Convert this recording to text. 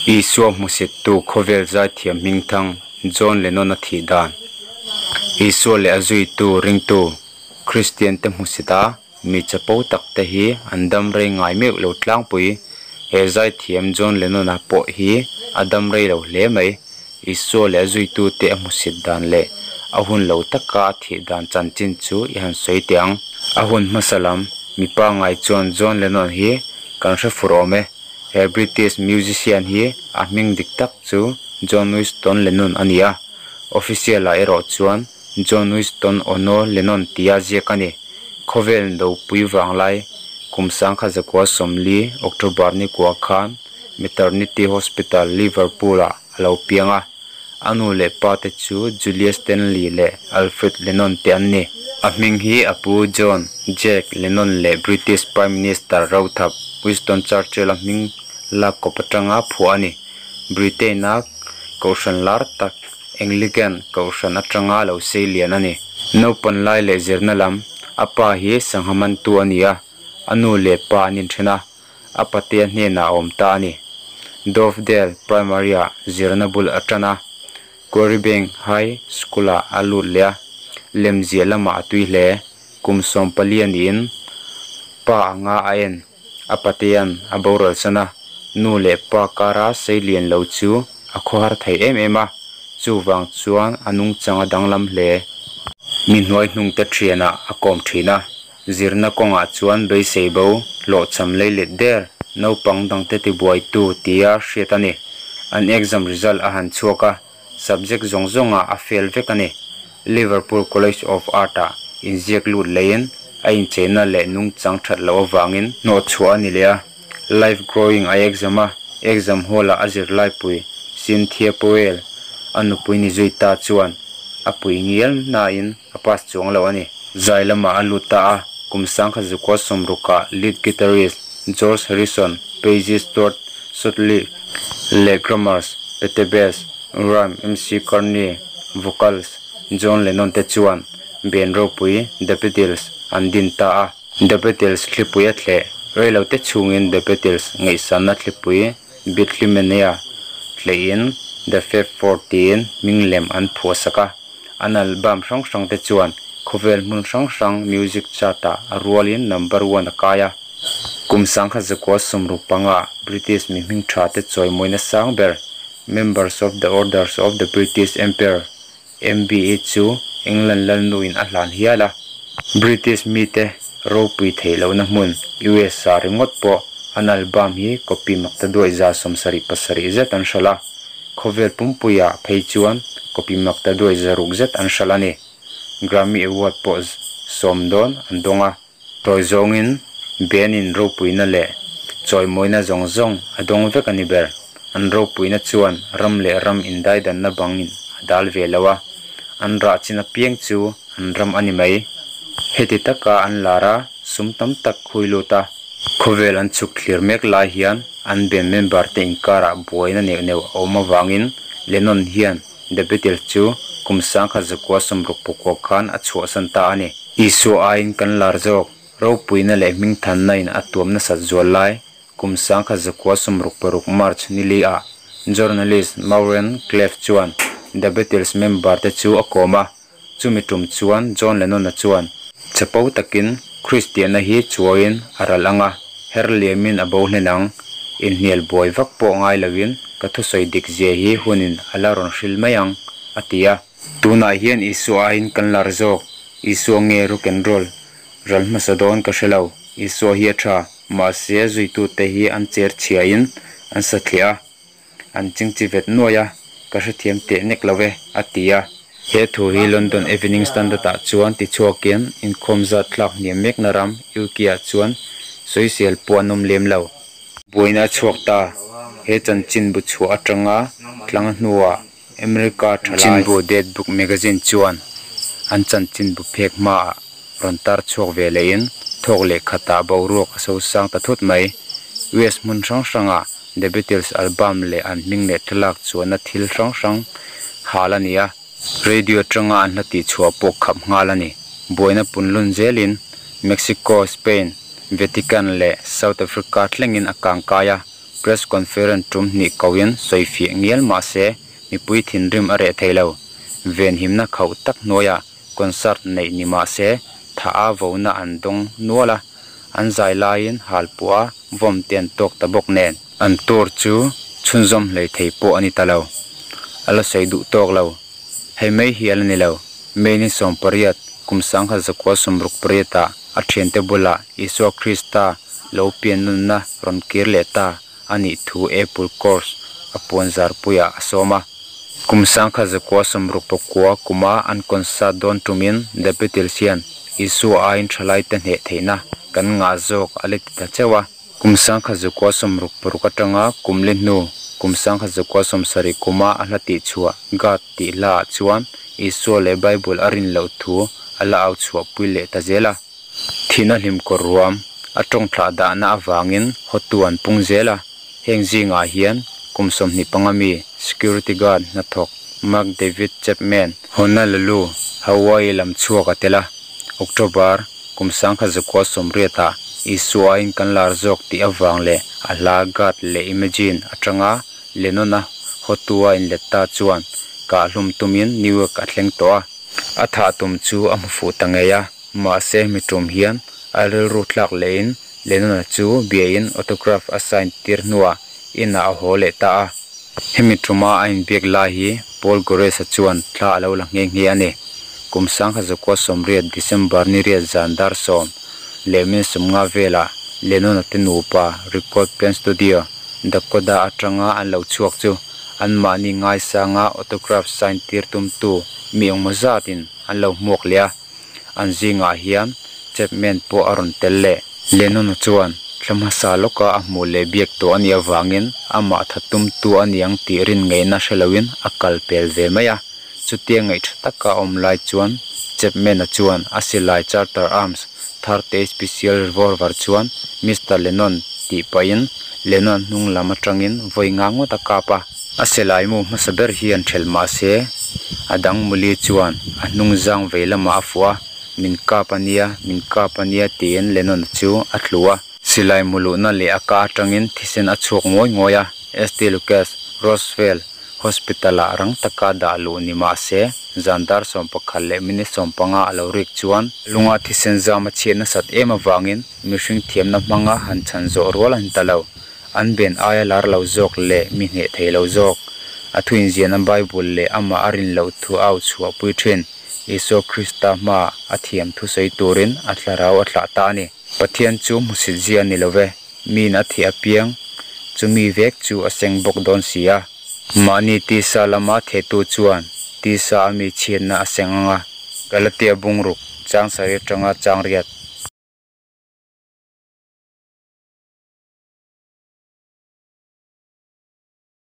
Isua hmusittu khawvel zaithiam hmingthang John Lennon-a thih dan. Isua leh a zuitu ringtu Kristiante hmusit a, mi chapo tak te hi an dam rei ngai meuh lo tlangpui. He zaithiam John Lennon-a pawh hi a dam rei lo hle mai. Isua leh a zuitute a hmusit dan leh a hun lo taka a thih dan chanchin chu i han sawi teh ang. A hun hmasa lam mipa ngai chuan John Lennon hi kan hre fur awm e. He British musician hi a hming dik tak chu John Winston Lennon a ni a, official ah erawh chuan John Winston Ono Lennon tia ziak a ni. Khawvel dopui vanglai kum sangkhat zakua 40 October ni kua khan Maternity Hospital, Liverpool ah a lo piang a, a nu leh pa te chu Julia Stanley leh Alfred Lennon te an ni. A hming hi a pu John, Jack, Lennon leh British Prime Minister Rothap Winston Churchill-a hming lak kawp atanga phuah a ni. Britain-a kohhran lar tak Anglican kohhran atanga lo sei lian a ni. Naupan lai leh zirna lam, A pa hi sangha mantu a ni a, a nu leh pa an inthen a. a patea hnenah a awm ta a ni. Dovedale Primary-ah zirna bul a tan a, Quarrybank High School-ah a lut leh a, lemziah lamah a tui hle. Kum 14 a niin pa anga a en, a patea'n a boral san a, nu leh pa kara sei lian lo chu a khawhar thei em em a, chuvang chuan a nungchang a danglam hle. Mi hnuai hnungte thianah a kawm thin a, Zirna kawngah chuan beisei bo, hlawhchham lei let der, naupang dangte tibuaitu tia hriat a ni. An exam result a han chhuak a, subject zawng zawngah a fail vek a ni. Liverpool College of Art-ah inziak lut leiin a incheina leh nungchang that loh avangin hnawhchhuah a ni leh a. Life Growing a exam a, exam hall-ah a zirlaipui Cynthia Powell a nupui ni zui ta chuan a pui ngial nain a pass chuang lo a ni. Zai lamah a lut ta a, kum 1960ah lead guitarist George Harrison, Paisley Stuart Sutcliffe leh drummers Pete Best, Ram McCartney, vocals John Lennon te chuan band ropui The Beatles an din ta a. The Beatles thlipui a thleh reilote chhungin The Beatles ngaihsanna thlipui Beatlemania tleihin The Fab Four tiin hming lem an phuahsak a. An album hrang hrang te chuan khawvel hmun hrang hrang music chart ah a rualin number one a kai a. Kum 1965 British mi hming tha te chawimawina sang ber Members of the Orders of the British Empire, MBE, chu England lalnuin a hlan hial a. British mite ropui theih lohna hmun US ah ringawt pawh an album hi copy makta duai 77 zet an hralh a. Khawvel pumpuiah phei chuan copy makta duai 600 zet an hralh a ni. Grammy Award pawh 10 dawn an dawng a. Tawi zawngin Benin ropuina leh chawimawina zawng zawng a dawng vek a ni ber. An ropuina chuan ram leh ram indaidanna bangin a dal ve lo a, an rah chin apiang chu an ram a ni mai. Heti taka an lar a, sum tam tak khui lut a. Khawvel an chhuk thlir mek lai hian an band member te inkarah buaina neuh neuh a awm avangin Lennon hian The Beatles chu kum 1969 khan a chhuahsan ta a ni. Isua aiin kan lar zawk, ropuina leh hmingthanna in a tuam nasat zual lai kum 1966 March ni li ah journalist Maureen Cleave chuan The Beatles member te chu a kawm a. Chumi tum chuan John Lennon-a chuan, Chapo takin Kristianna hi chuaiin a ral ang a, her liamin a bo hlen ang. Inhnial buai vak pawh ngai loin ka thusawi dik zia hi hunin a la rawn hril mai ang, a ti a. Tunah hian Isua aiin kan lar zawk. Isua nge rock and roll ral hmasa dawn ka hre lo. Isua hi a tha, mahse zuitute hi an cher chhiain an sathliah a. An chingchi vet nuai a, ka hrethiam teh nek lo e, a ti a. He thu hi London Evening Standard ah chuan tichhuakin inkhawm zat thlak hniam mekna ram UK ah chuan sawisel pawh an awm lem lo. Buaina a chhuak ta. He chanchinbu chhuah atanga tlang hnuah America thalai. Chanchinbu Deadbook Magazine chuan an chanchinbu phek hmaah rawn tar chhuak ve lehin thawk leh khatah boruak a sosang ta thut mai. US hmun hrang hrangah The Beatles album leh an hming leh thlalak chuanna thil hrang hrang hal a ni a. Radio atanga an hla tihchhuah pawh khap nghal a ni. Buaina punlun zelin Mexico, Spain, Vatican leh South Africa thlengin a kangkai a. Press conference tum hnih koin sawifiah ngial mah se mipui thinrim a reh thei lo. Venhimna khauh tak hnuaiah concert neih ni mah se thah a vona an dawng nual a, an zai laiin halpuah a vawm te an tawk ta bawk nen. An tour chu chhunzawm hlei thei pawh a ni ta lo. A la sawi duh tawk lo. Hei mai hi a la ni lo. May ni 18, kum 1968 ah a thiante bulah Isua Krista lo pian nunna rawn kir leh ta a nih thu Apple Corps a puanzar puiah a sawm a. Kum 1969 kuma an concert dawn tumin The Beatles hian Isua aiin thalaite hneh theihna kan ngah zawk a la ti ta cheuh a. Kum 1966 atanga kum li hnu kum 1970 kuma a hla tihchhuah God tih hlaah chuan Isua leh Bible a rin loh thu a la au chhuahpui leh ta zel a. Thihna hlim kawr ruam a tawng thlah dahna avangin hawtu an pung zel a, heng zingah hian kum 25 mi security guard hnathawk Mark David Chapman, Honolulu, Hawaii lam chhuak a tel a, October kum 1980 ah Isua aiin kan lar zawk tih avang leh a hla God leh Imagine atanga Lennon-a hawtu a inlet ta chuan kahhlum tumin New York a thleng tawh a. A thah tum chu a hmu fuh ta ngei a, mahse hemi tum hian a rilru tlak lehin Lennon-a chu biain autograph a sign tir hnuah inah a haw leh ta a. Hemi tuma a inbiak lai hi Paul Goresh-a chuan thla a lo la nghe nghe a ni. Kum 1980 December ni riat zan dar 10:50 velah Lennon-a te nupa Record Plant Studio, Dakota atanga an lo chhuak chu anmahni ngaisanga autograph sign tir tumtu mi engmaw zatin an lo hmuak leh a, an zingah hian Chapman pawh a rawn tel leh. Lennon-a chuan thla hmasa lawka a hmuh leh biak tawh a nih avangin amah tha tumtu a niang tih rin ngaihna hre loin a kal pel ve mai a. Chutia ngaih tha taka a awm lai chuan Chapman-a chuan a silai Charter Arms tharte special revolver chuan Mister Lennon tih pahin Lennon hnung lam atangin vawi nga ngawt a kap a. A silai mu hmasa ber hian thelh mah se a dang muli chuan a hnung zang vei lamah a fuh a, Min kap a nia, min kap a nia tiin Lennon chu a tlu a. Silai mu luhna leh a ka atangin thisen a chhuak ngawi ngawi a, ST Lucas, Roseville Hospital-ah rang taka dah luh ni mah se, zan dar 11:15 a lo rik chuan, lunga thisen zam a chhiat nasat em avangin mihring thiamna hmanga han chhan zawh rual a ni ta lo. An ben aia lar lo zawk leh mi hneh thei lo zawk. A thuinziahna Bible leh amah a rin loh thu a au chhuahpui thin. Isua Krista hmaah a thiam thusawi turin a thlarau a thlah ta a ni. Pathian chu hmusit zia a ni lo ve, miin a thih apiang chu mi vek chu a seng bawk dawn si a. Mahni tisa lama thehtu chuan tisa a mi chhiatna a seng ang a. Galatia bungruk chang sarih atanga chang riat.